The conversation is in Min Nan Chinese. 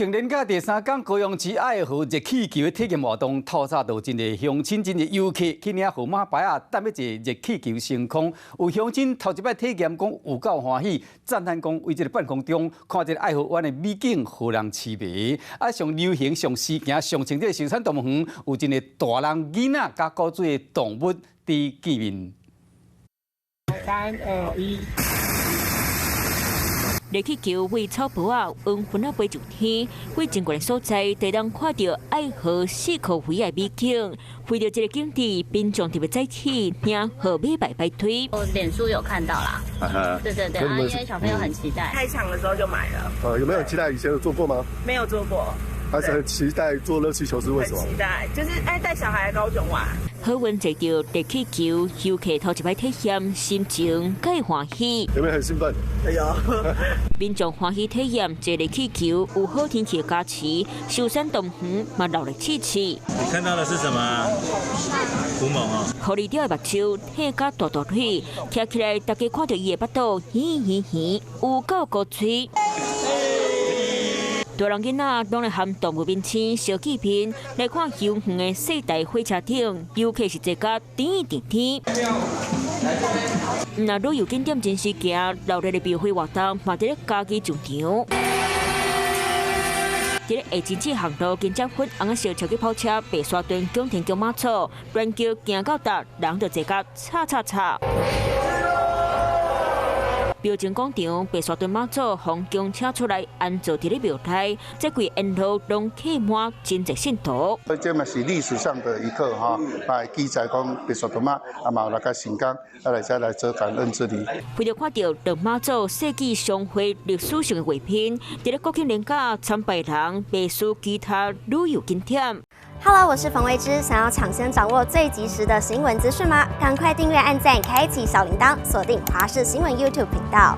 慶連假第三工，高雄市愛河熱氣球的體驗活動，透早就真濟鄉親、真濟遊客去領號碼牌仔，等欲坐熱氣球升空。有鄉親頭一擺體驗，講有夠歡喜，讚嘆講佇這个半空中看這个愛河灣的美景，予人痴迷。啊，上流行、上時行、上穿這个壽山動物園，有真濟大人、囡仔佮古錐的動物佇見面。三二一。熱氣球對草埔仔黃昏仔飛上天，對真懸的所在，就通看著愛河四箍圍的美景。為著這个景致，民眾特別早起領號碼牌排隊。我臉書有看到啦，對對對，啊，因為小朋友很期待。開場的時候就買了。有沒有期待？以前有坐過嗎？沒有坐過。還是很期待坐熱氣球是為什麼？期待，就是愛帶小孩來高雄玩。好運坐著熱氣球，遊客頭一擺體驗，心情更歡喜。有沒有很興奮？有。民眾歡喜體驗坐熱氣球，有好天氣的加持，壽山動物園嘛鬧熱刺刺。你看到的是什麼？狐獴啊！狐狸鳥的目睭挺甲大大蕊，徛起來，大家看著伊的腹肚，圓圓圓，有夠古錐。大人囡仔攏來和動物面前相見面，來看遊園的世代火車頂，遊客是坐甲甜甜甜。若旅遊景點真時行，鬧熱的廟會活動嘛佇咧家己上場。佇咧下真子航路，緊接粉紅色超級跑車白沙屯宮天宮媽祖，亂橋行到達，人就坐甲吵吵吵。標準廣場白沙屯媽祖皇宮請出來安坐佇咧廟內，這規沿路攏客滿真濟信徒。這嘛是歷史上的一刻哈，來記載講白沙屯媽啊嘛有來個神工，啊來遮來做感恩之禮。為著看著兩媽祖世紀相會歷史性的畫面，佇咧國慶連假參拜人袂輸其他旅遊景點。 Hello，我是馮慧芝，想要搶先掌握最及時的新聞資訊嗎？趕快訂閱、按讚、開啟小鈴鐺，鎖定華視新聞 YouTube 頻道。